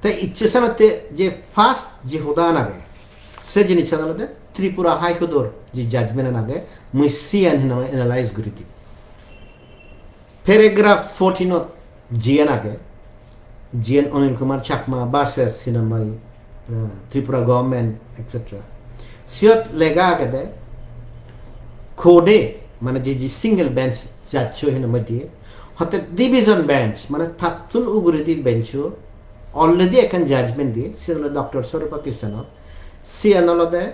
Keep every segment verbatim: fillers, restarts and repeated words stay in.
Te icche senotte je first je hodan age, se jinissan olode Tripura High Court-or je judgment-an age, mui siyan hinamai analyze guri dim. Paragraph fourteen-ot jiyan age, jiyan Anil Kumar Chakma versus hinamai, uh, Tripura government, et cetera. Siyot lega agede, court-e, mane je, je single bench judge-o hinamai diye, hotte division bench, mane tattun uguredi bench-o already ekkan judgment diye, siyan olode Doctor Swarupa case-anot. Siyan olode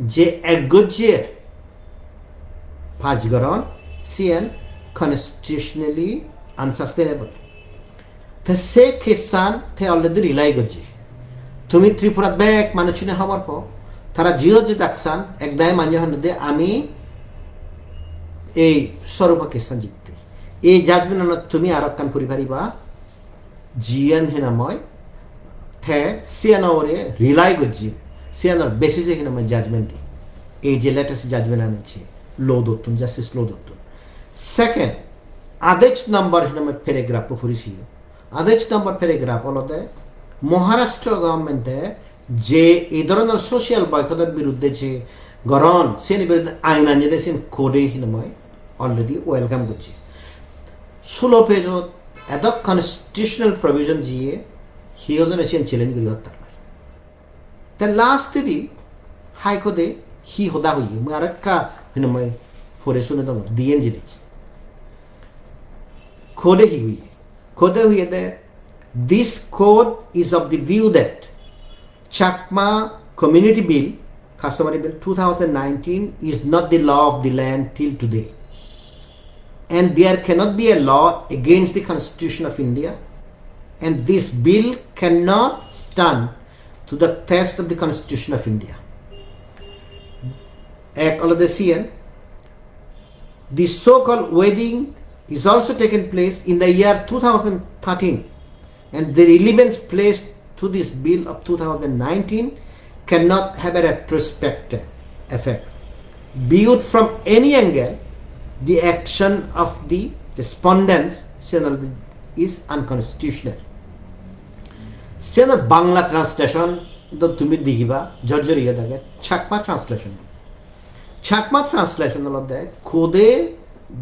je ekgojje pass goron, siyan constitutionally unsustainable. Te se case-an te already rely gojje. Tumi Tripurat bek manuchune hobor po, tara jiyo je daksan, ek dagi manye honde ami ei Swarupa case-an jitte. Ei judgment-anot tumi aro ekkan puri pariba, jiyan hinamai, te siyan ore rely gojje, siyanor basis-e hinamai judgment di. Ei je latest judgment-an ecche, Lodh-ottun, Justice Lodh-ottun. Second, adej number hinamai paragraph-o puri siyo. Adej number paragraph olode Maharashtra government-e je ei dhoronor social boycott-or biruddhe je goron, seni biruddhe ain anjede sen court-e hinamai already welcome gojje. Sulo page-ot edok constitutional provision jiye hi hojone siyen challenge guri hottar noi. Te last-edi High Court-e hi hoda hoye, mui arekka hinamai pore sune dong, diyen jinis. Court-e hi hoye? Court-e hoye de, "This court is of the view that Chakma Community Bill, Customary Bill two thousand nineteen is not the law of the land till today. And there cannot be a law against the Constitution of India. And this bill cannot stand to the test of the Constitution of India." Ek olode siyen, "The so-called wedding is also taken place in the year two thousand thirteen, and the relevance placed to this bill of two thousand nineteen cannot have a retrospective effect. Viewed from any angle, the action of the respondents is unconstitutional." Siyen Bangla translation do tumi digiba, jor jor iye dage, Chakma translation. Chakma translation olode court-e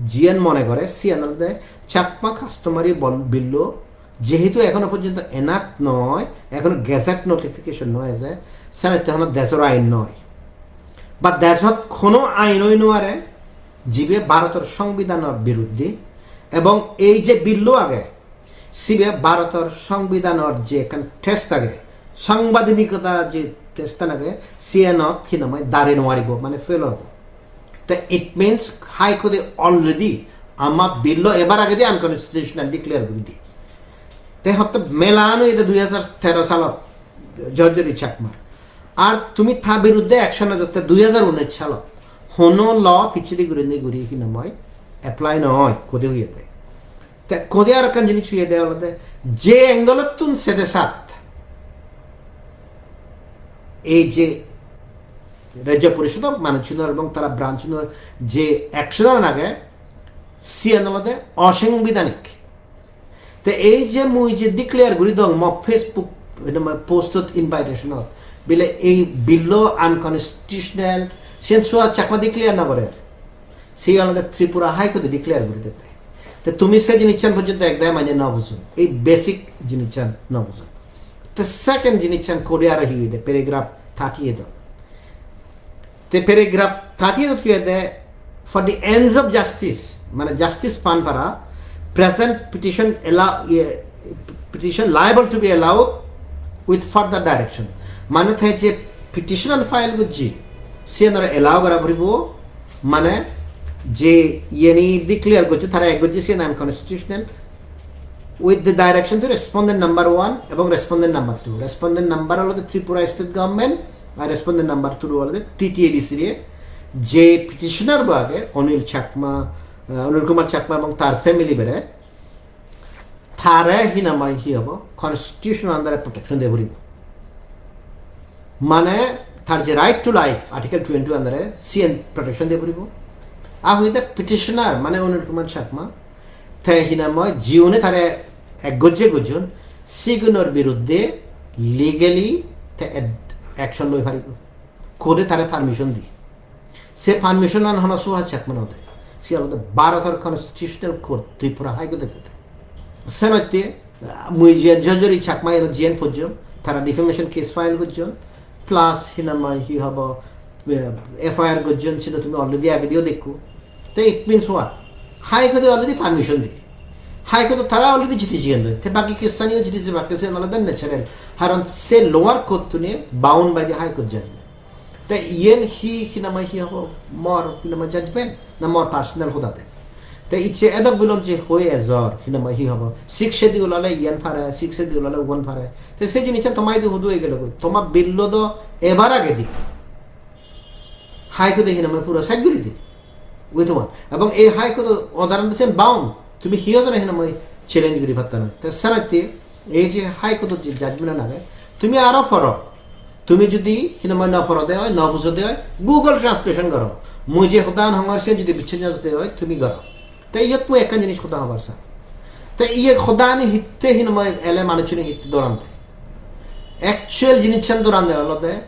jiyen mone gore, siyen olode Chakma customary bol-, bill-o jehetu ekhono porjonto enact noi, ekhono gazette notification noi eje, senotte hono dejor ain noi. Ba dejot hono ain oi no pare, jibe Bharotor Songbidanor biruddhe, ebong ei je bill-o age, sibe Bharotor Songbidanor je ekkan test age, sangbidhanikota je test-an age, siyanot hinamai dare no paribo, mane fail obo. Te it means High Court-e already ama bill-o ebar agedi unconstitutional declare guri diye. Te hotte mela-an oyede dui hajar tero salot, George Chakmar. Ar tumi ta biruddhe action ejotte dui hajar unis salot. Hono law pichedi gurinei guri hinamai apply noi, court-e hoyede. Te court-e aro ekkan jinis hoyede olode, je angle-ottun sede sat, ei je Rajya Porishod-or manuchunor ebong tara branch-unor je action-an age, siyan olode osangbidanik. Te ei je mui je declare guri dong mo Facebook, ene mo post-ot, invitation-ot, bile ei bill-o unconstitutional, siyen Suhas Chakma declare no gorer. Siyen olode Tripura High Court-e declare guri dette. Te tumi se jinissan porjonto ekdagi mane no bujon. Ei basic jinissan no bujon. Te second jinissan court-e aro hi hoyede, paragraph thirty-eight-ot. Te paragraph thirty-eight-ot hi hoyede, "For the ends of justice," mane justice pan para, "present petition allow, iye, petition liable to be allowed with further direction." Mane te je petition file gojje, siyanore allow gora puribo, mane je iyeni declare gojje, tara ek gojje siyan unconstitutional, with the direction to respondent number one ebong respondent number two. Respondent number olode Tripura State Government, ar respondent number two olode T T A D C re, je petitioner bo age, Anil Chakma, uh, Anil Kumar Chakma ebong tar family bere, tare hinamai hi hobo, constitution under protection de puribo. Mane tar je right to life, Article twenty-two under, siyen protection de puribo. Ar hoyede petitioner, mane Anil Kumar Chakma, te hinamai jiune tare ek gojje gojjon, Sigunor biruddhe legally te ad-, action loi paribo. Court-e tare permission di. Se permission-an hono Suhas Chakma no de. Se olode Bharotor Constitutional Court, Tripura High Court-e de. Senotte, ah, mui jiyen Jojori Chakma eno jiyen pojjong, tara defamation case file gojjon, plus hinamai hi hobo, eh, F I R gojjon, sidu tumi already agediyo dekko. Te it means what? High Court-e already permission di. High Court-e tara already jiti jiyen doi. Te baki case-ani-o jiti jebak, case-an olode natural. Haron se lower court-tune bound by the High Court judgment. Te iyen hi, hinamai hi hobo? Mor hinamai judgment na mor personal hoda de? Te icche edok bilon je hoi ejor, hinamai hi hobo? Sixth Schedule ole iyen pare, Sixth Schedule ole uon pare. Te se jinissan toma idu hudu oi gelo goi? Toma bill-o do ebar agedi High Court-e hinamai puro side guri di. Goi toma. Ebong ei High Court-o order-an sen bound. Tumi hi ojone hinamai challenge guri patta noi. Te senotte ei je High Court-o je judgment-an age, tumi aro poro. Tumi judi hinamai no porode oi, no bujode oi, Google translation goro. Mui je hodan hongor sen judi bicchej no jode oi, tumi goro. Te iyot mui ekkan jinis hoda hobar sang. Te iye hodani hitte hinamai ele manuchchune hitte dorande. Actual jinissan dorande olode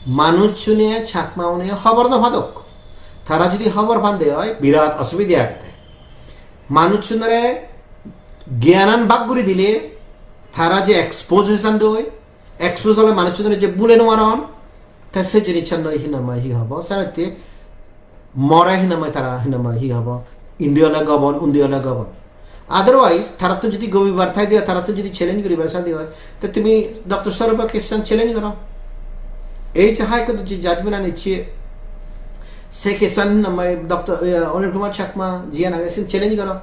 manuchchune, Chakmaune hobor no padok. Tara judi hobor pande oi, birat osubide agede. Manuchchunore gyanan bag guri dile, tara je expose oisan doi, expose ole manuchchunore je bule no aron, te se jinissan noi hinamai hi hobo, senotte more hinamai tara hinamai hi hobo, indi ole gobon, undi ole gobon. Otherwise, tarattun judi gobibar thai de oi, tarattun judi challenge guribar sai de oi, te tumi Doctor Swarup-o case-an challenge goro. Ei je High Court-o je judgment-an icche, se case-an hinamai Doctor, eh, Anil Kumar Chakma jiyan age, sen challenge goro.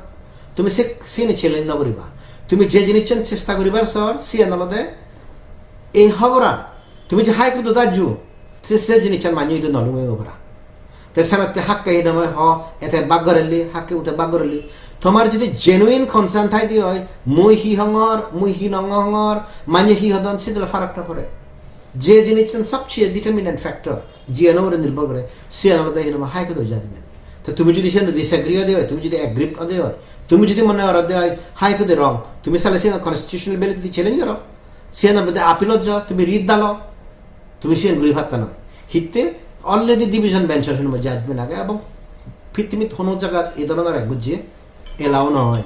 Tumi se, sini challenge no guriba. Tumi je jinissan chesta guribar sor, siyan olode ei hoboran. Tumi je High Court-ot ajjo, se, se jinissan manye idu no lunge gobara. Te senotte hakke hinamai ho, ete bak gorelli, hakke ute bak gorelli. Tomar jodi genuine concern thai de oi, mui hi hongor, mui hi nong hongor, manye hi hodon, sidole farak no pore. Je jinissan sobcheye determinant factor, jiyan ugure nirbhor gore, siyan olode hinamai High Court-o judgment. Te tumi jodi siyan disagree ode oi, tumi jodi aggrieved ode oi, tumi jodi mone gorode oi High Court-e wrong, tumi sale siyan constitutional validity challenge goro. Siyan olode appeal-ot jo, tumi writ dalo, tumi siyan guri patta noi. Hitte already division bench-or hinamai judgment age, ebong pittimit hono jagat ei dhoronor ek gojje allow no oi.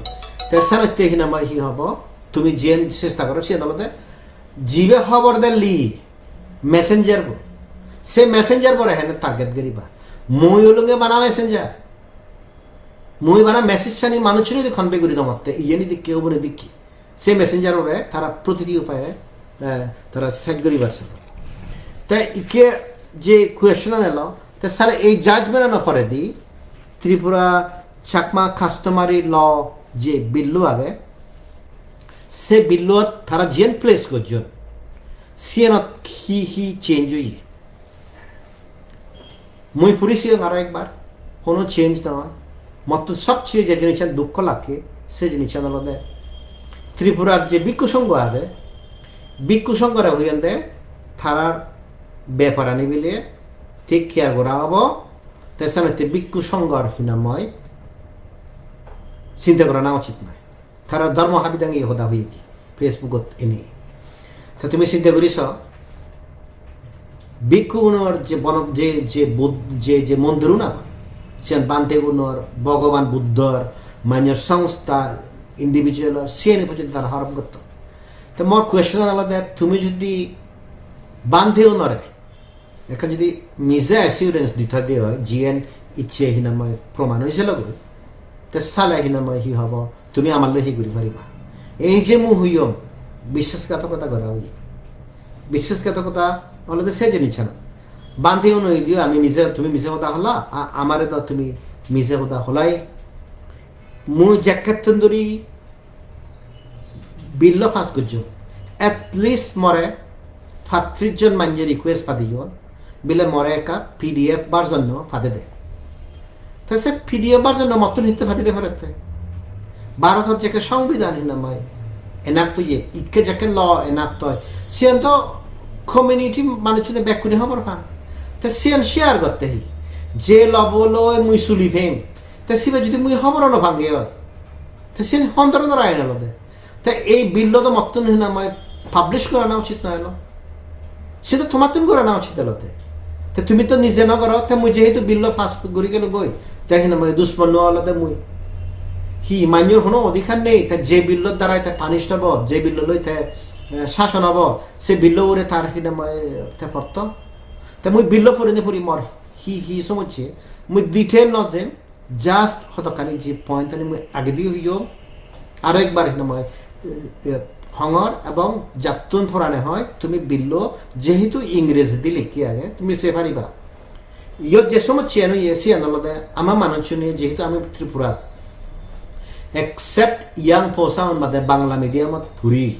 Te senotte hinamai hi hobo, tumi jiyan chesta goro siyan olode jibe hobor delli messenger bo, se messenger bore hene target guriba. Mui olunge bana messenger. Mui bana message-ani manuchchune di convey guri dongotte, iyeni dikke, uboni dikke. Se messenger-ore tara protiti upaye, eh, tara set guribar chesta. Te ikke je question-an elo, te sir ei judgment-ano poredi Tripura Chakma customary law je bill-o age, se bill-ot tara jiyen place gojjon, siyenot hi hi change oye? Mui puri siyong aro ekbar, hono change no oi. Mottun sobcheye je jinissan dukko lage, se jinissan olode Tripurar je Bhikkhu Songho age, Bhikkhu Songhore hoyonde tarar beparani bile take care gora obo, te senotte Bhikkhu Songhor hinamai chinte gorana uchit noi. Tara dhormo habidangi hoda hoyegi Facebook-ot eni. Ta tumi chinte guri so, bhikkhugunor je bono-, je, je Bud-, je, je mondirun agon, siyan bhantegunor, Bhogoban Buddhor, manyor songstha, individual-or, siyeni pojjonto tara horop gotton. Ta mor question olode, tumi jodi bhantegunore ekkan jodi mije assurance dita de oi, jiyen icche hinamai proman oise logoi, te sale hinamai hi hobo, tumi amar loi hi guri pariba? Ei je mui hoyong, biswasghatokota gora oye. Biswasghatokota olode se jinissan. Bhantegun hoidiyo ami mije, tumi mije hoda hola, a-, amare do tumi mije hoda holai. Mui jekkettun duri bill-o pass gojjong, at least more pattris jon manye request padeyon, bile more ekka P D F version-o pade de. Te se P D F version-o mottun hitte pade de porette? Bharotot jekke songbidan hinamai enact oye, ikke jekke law enact oi, siyan to community manuchune bekkune hobor pan. Te siyan share gotte hi? Je law bo loi mui suli pem, te sibe jodi mui hobor no pange oi, te siyan hon dhoronor ain olode? Te ei bill-lo do mottun hinamai publish gorana uchit noi elo. Se do tomattun gorana uchit elo te. Te tumi to nije no goro, te mui jehetu bill-lo pass guri gelo goi, te hinamai dushmon no olo de mui. Hi manyor hono odhikar nei, te je bill-lo darai te punish obo, je bill-lo loi te, eh, shason obo, se bill-lo ugure tar hinamai te porto. Te mui bill-lo puri ni puri mor hi hi somosse, mui detail no jem, just hodokkani je point ani mui agedi hoyong, aro ekbar hinamai, eh, hongor ebong jattun porane hoi tumi bill-lo jehetu Ingrejidi lekki age tumi sei pariba. Iyot je somosse an oye siyan olode ama manuchchune jehetu ami Tripura except young posa un bade Bangla medium-ot puri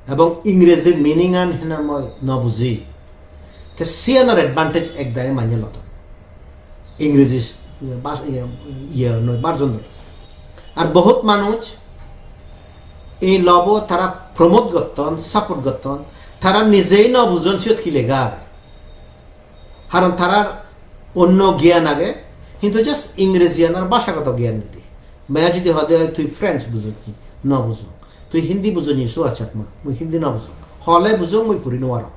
ebong Ingreji meaning an hinamai no buji. Te siyanor advantage ek dagi manye lodon. Ingreji iye bas-, iye, iye noi, version noi. Ar bohut manuj ei law-bo tara promote gotton, support gotton, tara nijei no bujon siyot hi lega age. Karon tarar onno gyan age, hintu just Ingreji anor bhashagoto gyan nei de. Mane jodi hode oi, "Tui French bujos ni?" "No bujong." "Tui Hindi bujos ni?" "Suhas Chakma, mui Hindi no bujong." "Hole bujong, mui puri no parong."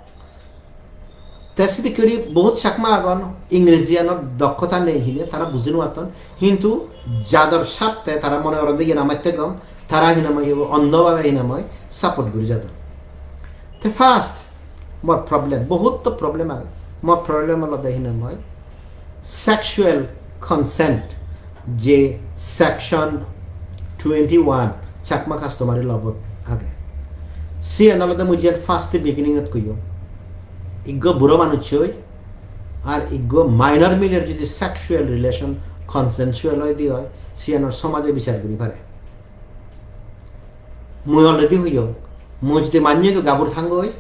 Te sidikke guri bohut Chakma agon, Ingreji anor dokkota nei hine tara buji no patton, hintu jador satte tara mone goronde iyen amatte gom, tara hinamai ebo onno bhabe hinamai support guri jadon. Te first, mor problem, bohut to problem age. Mor problem olode hinamai sexual consent je section twenty-one Chakma customary law-bot age. Siyan olode mui jiyan first beginning-ot hoyong. Ikko buro manuchchoi ar ikko minor miler jodi sexual relation consensual oide oi, siyanor somaje bichar guri pare. Mui already hoyong, mui jodi manye ekko gabur thangoi,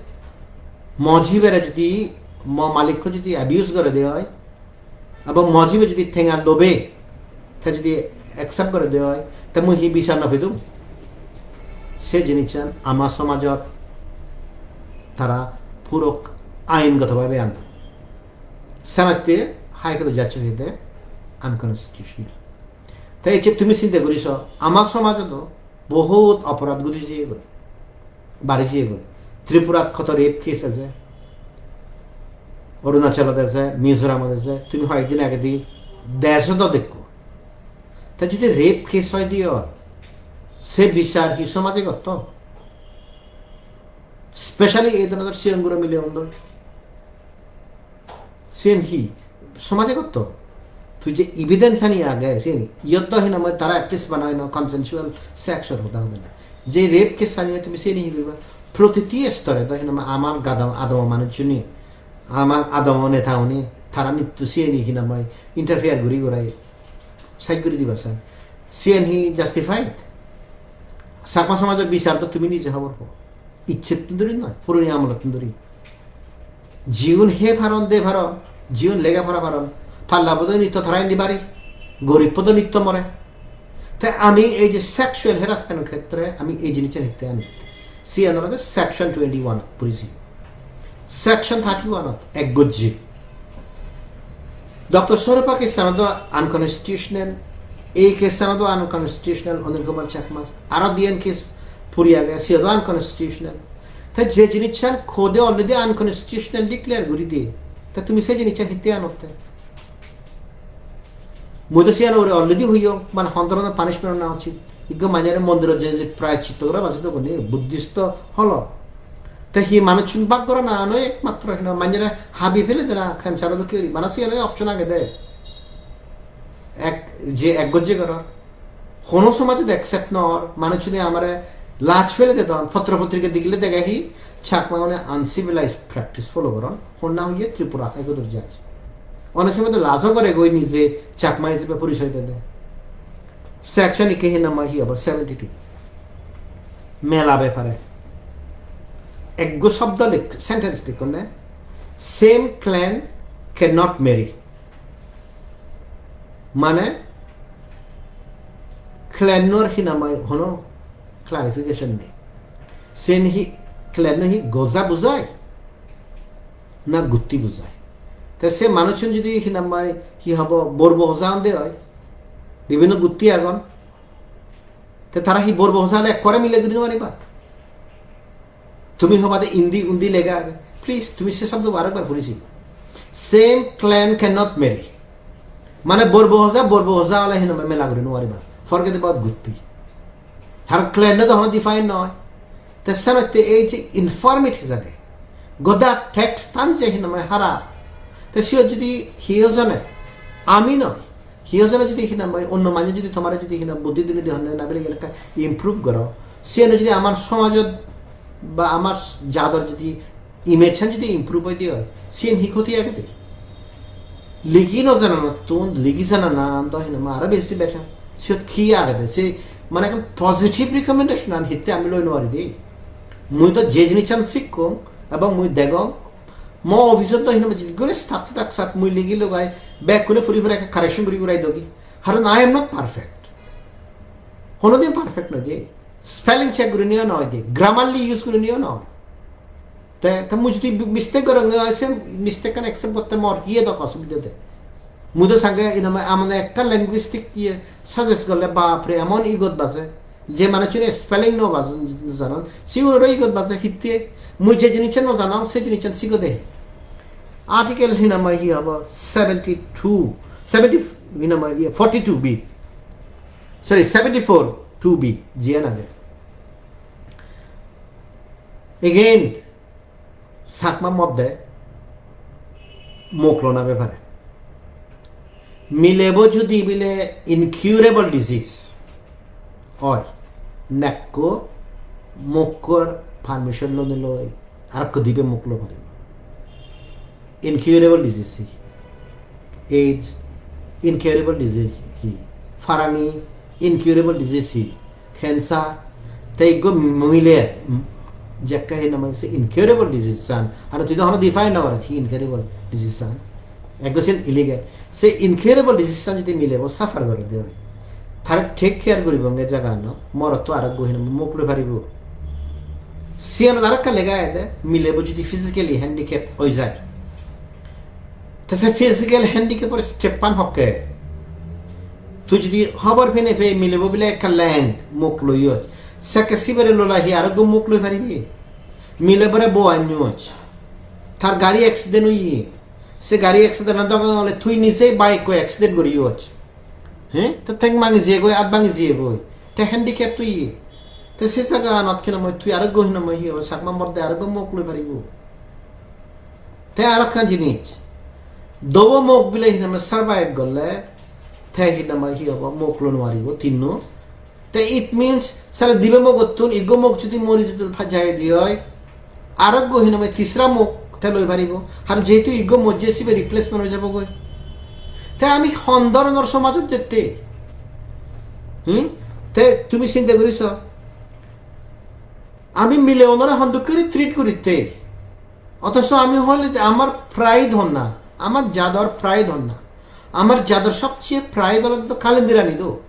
mo jibere jodi, mo malikko jodi abuse gorede oi, ebong mo jibe jodi tenga lobe, te jodi accept gorede oi, te mui hi bichar no pedung? Se jinissan ama somajot tara puro aingoto bhabe andon. Senotte High Court-o judge hoyede unconstitutional. Te ecche tumi sinte guri so, ama somajot do bohut oporad guri jeyegoi, bari jeyegoi. Tripurat hoto rape case age, Arunachalot age, Mizoramot age, tumi hoyekdin agedi dejot o dekko. Te jodi rape case oide oi, se bichar hi somaje gotto? Specially ei dhoronor sigon guro mile undoi. Siyen hi somaje gotto? Tui je evidence ani age, siyen iyot do hinamai tara at least bana hino consensual sex-or hoda hodonne. Je rape case ani tumi siyeni hi guriba? Protiti store do hinamai amar gadam adamo manuchchune, amar adamo neta une, tara nitto siyeni hinamai interfere guri gurai side guri dibar san. Siyen hi justified? Chakma somajor bichar do tumi nije hobor po. Icchettun duri noi, puroni amolottun duri. Jiun he paron, de paron, jiun lega pora paron, palla bodo nitto tara indi bari, gorib bodo nitto more. Te ami ei je sexual harassment khetre ami ei jinissan hitte ani? Siyan olode section twenty-one puri si. Section thirty-one-ot ek gojje. Doctor Swarupa case-ano do unconstitutional, ei case-ano do unconstitutional, Anil Kumar Chakma, aro diyen case puri age, siyo do unconstitutional. Te je jinissan court-e already unconstitutional declare guri diye, te tumi se jinissan hitte anotte? Mui do siyan ugure already hoyong, mane hon dhoronor punishment ona uchit. Ikko manjore mondirot jeinei je prayachitto gora bajei dogoni, Buddhist holo. Te hi manuchun bak gorana ano ekmatro hino manjore habi fele dena cancer dokke guri. Mane siyan option agede. Ek, je ek gojje goror. Hono somajot accept nw or, manuchune amare laj fele dedon, potro potrika digile dega hi, Chakma une uncivilized practice follow goron, honna hoye Tripura High Court-or judge. Onek somoy to lajo gore goi nije Chakma hijebe porichoy dede. Section ikke hi namba hi obo, seventy-two. Mela bepare. Ekko shobdo lik-, sentence likkonne, "Same clan cannot marry." Mane, clan-or hinamai hono clarification nei. Sen hi clan-o hi goja bujai na gutti bujai? Te se manuchun jodi hinamai hi hobo, borbo hoja onde oi, bibhinno gutti agon. Te tara hi Borbo hoja ole ekkore mile guri no pariba? Tumi hobade indi undi lega age. Please, tumi se sobdo arekbar puri sigo. Same clan cannot marry. Mane Borbo hoja, Borbo hoja ole hinamai mela guri no pariba. Forget about Gutti. Har clan do hono define noi. Te senotte ei je infirmities age, goda text tan je hinamai harap. Te siyot jodi hiyo jone, ami noi, hiyo jone jodi hinamai onno manje jodi tomare jodi hina buddhi dine de honne na bile ekka improve goro, siyeno jodi amar somajot ba amar jador jodi image an jodi improve oide oi, siyen hi khoti agede? Ligi no jananottun, ligi jananan do hinamai aro besi better. Siyot hi agede? Se mane ekkan positive recommendation an hitte ami loi no pari de. Mui do je jinissan sikkong ebong mui degong, mo office ot do hinamai jidikkun staff thak sat mui ligi logai, bekkune puri puri ekka correction guri gurai dogi. Karon I am not perfect. Honodin perfect noi de. Spelling check guriniyo noi de, Grammarly use guriniyo noi. Te, te mui jodi mistake goronge oi, se mistake an accept gotte mor hi edok osubide de? Mui do sange iname amone ekka linguistic iye suggest gorle, bapre, emon igot baje. Je manuchune spelling no baje, janon, sigunore igot baje, hitte? Mui je jinissan no janong, se jinissan sigode. Article hinamai hi hobo? Seventy-two, seventy, hinamai iye, forty-two B. Sorry, seventy-four two B, jiyan age. Again, Chakma modde mok lona bepare. Milebo judi bile incurable disease oi, nekko mokkor permission lone loi arekko dibe mok loi paribo. Incurable disease hi? AIDS incurable disease hi? Farani incurable disease hi? Cancer. Te ikko mile, mm, jekke hinamai se incurable disease an. Ar tui do hono define no goros hi incurable disease an. Ekko sen illegal. Se incurable disease an jodi milebo suffer gorede oi, tare take care guribonge jaga no, morotto arekko hinamai mok loi paribo. Siyanot arekka lega agede, milebo jodi physically handicap oi jai, te se physical handicap or step an hokke? Tui jodi hobor pene pei milebo bile ekka leng mok loiyoj, sekke sibere lola hi arekko mok loi paribi? Milebore bo anyoj, tar gari accident oye, se gari accident an dogan ole tui nije bike ko accident goriyoj. He? Te theng bhangi jiyegoi, at bhangi jiyegoi. Te handicap tui ye. Te se jaga anot hinamai tui arekko hinamai hi hobo, Chakma modde arekko mok loi paribo. Te aro ekkan jinis, dobo mok bile hinamai survive gorle, te hinamai hi hobo, mok loi no paribo, tinno. Te it means, sale dibe mogottun ikko mok jodi mori jodi pa-, jai di oi, arekko hinamai tisra mok te loi paribo. Ar jehetu ikko mojje sibe replacement oi jabogoi. Te ami hon dhoronor somajot jette? Hmm? Te tumi sinte guri so. Ami mile onore hon dokke guri treat guritte? Othoso ami hole je amar pride honna, amar jador pride honna. Amar jador sobcheye pride olode to Kalendirani do.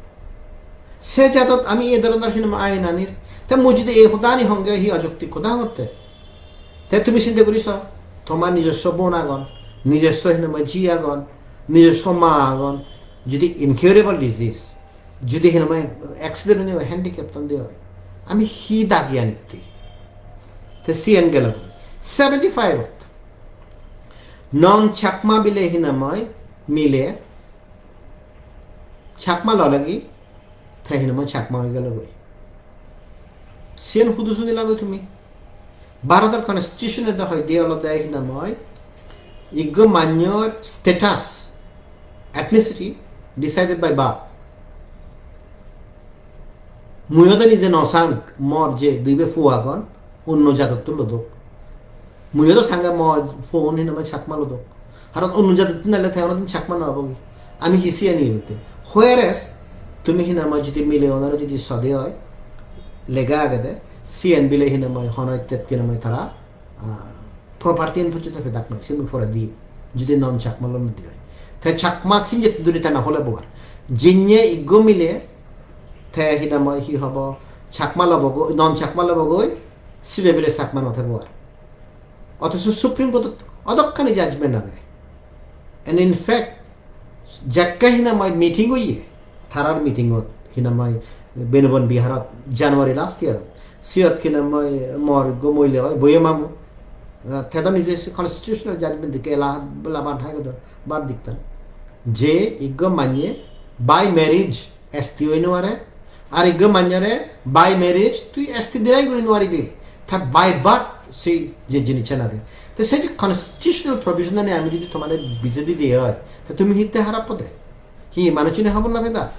Se jadot ami ei dhoronor hinamai ain anir. Te mui jodi ei hodani honge hi ojuktik hoda hongotte? Te tumi sinte guri so, tomar nijosso bon agon, nijosso hinamai ji agon, nijosso ma agon, jodi incurable disease, jodi hinamai accident oi, handicap ton de oi, ami hi dagi anitte? Te siyen gelo seventy-five ot. Non Chakma bile hinamai mile Chakma lolegi, te hinamai Chakma oi gelo goi. Siyen hudu suni lage tumi? Bharotor constitution-e do hoide olode hinamai ikko manyor status, ethnicity decided by birth. Muiyo do nije no sang, mor je duibe puo agon, onno jadottun lodok. Muiyo do sange mo puoun hinamai Chakma lodok. Karon onno jadottun ele te honodin Chakma no obogi. Ami hi siyan iye gotte? Whereas tumi hinamai jodi mile onore jodi sode oi, lega agede, siyan bile hinamai hono ettet hinamai tara, ah, property an pojjonto pedak noi, siyan pore di, jodi non Chakma lon di oi. Te Chakma sinjet duri tana hole boar. Jinye ikko mile, te hinamai hi hobo, Chakma lobogoi, non Chakma lobogoi, sibe bile Chakma no thebo ar. Othoso Supreme Court-ot odokkani judgment age. And in fact, jekke hinamai meeting oye, tarar meeting-ot hinamai Benubon Biharot January last year. Siyot hine mor go moile oi boye mamu. Te do nije constitutional judgment dikke ela laban hai godo bar diktan. Je iggo manye by marriage S T oi no pare, ar iggo manyore by marriage tui S T deny guri no paribe. Ta by birth sei je jinissan age. Te sei je constitutional provision ani ami jodi tomare bijedi diye oi, ta tumi hitte harap pode? Hi manuchune habor na peda?